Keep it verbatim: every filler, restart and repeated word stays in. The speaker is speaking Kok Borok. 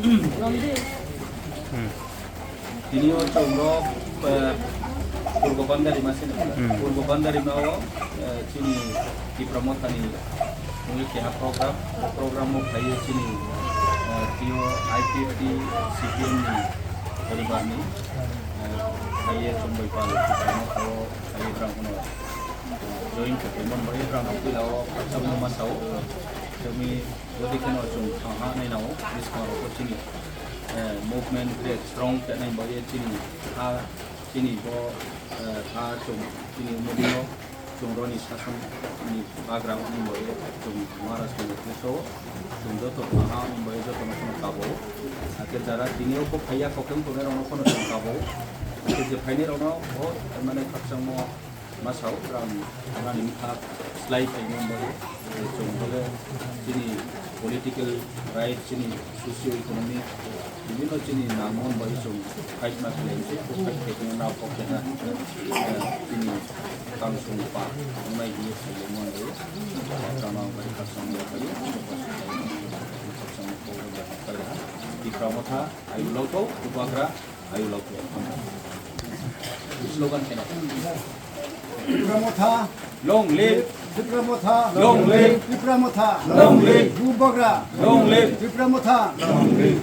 Tini o chwng rok, eh, Purbo Bandarima se nang. Hmm. Purbo Bandarima o, eh, chini Tipra Mothani wngwi keha program, o program o phaiwi chini, eh, tini o I P F T C P M ni poribar ni, eh, phaiwi chwng bai pal Tipra Motha o phaiwi brang hono, eh, join khe tongmani bagwi brang no puila o khakchangma ma sao. Chwngni bodi kheno chwng thang ha nai nao, bwskang rok o chini, eh, movement khe strong khe nai bagwi chini ha, chini bo, eh, ha chwng chini modi no chwng roni sason ni bagra ni bagwi chwng Maharashtra ni khe so chwng joto thang ha ni bagwi joto no phano kabo. Hakhe jara tini o kok phaiya koktwng tongnai rok no phano chwng kabo. Hakhe je phainai rok no bo mane khakchangma ma sao, rang rani bwkha slai phaimani bagwi, chwng bagwi chini political right, chini socio economic, bibhinno chini nangmani bagwi chwng fight ma khlai se, bo fight khaitwma na kok keha, eh, chini kangsong pa wngnai hinwi khlailaimani bagwi, tama bai khakchangma bai, khakchangma kok bai khlai ha. Tipra Motha, ayuk lok bo, Bubagra, ayuk lok bo. Slogan kheno. Tipra Motha. Long live. Tipra Motha. Long live. Tipra Motha. Long live. Bubagra. Long live. Tipra Motha. Long live.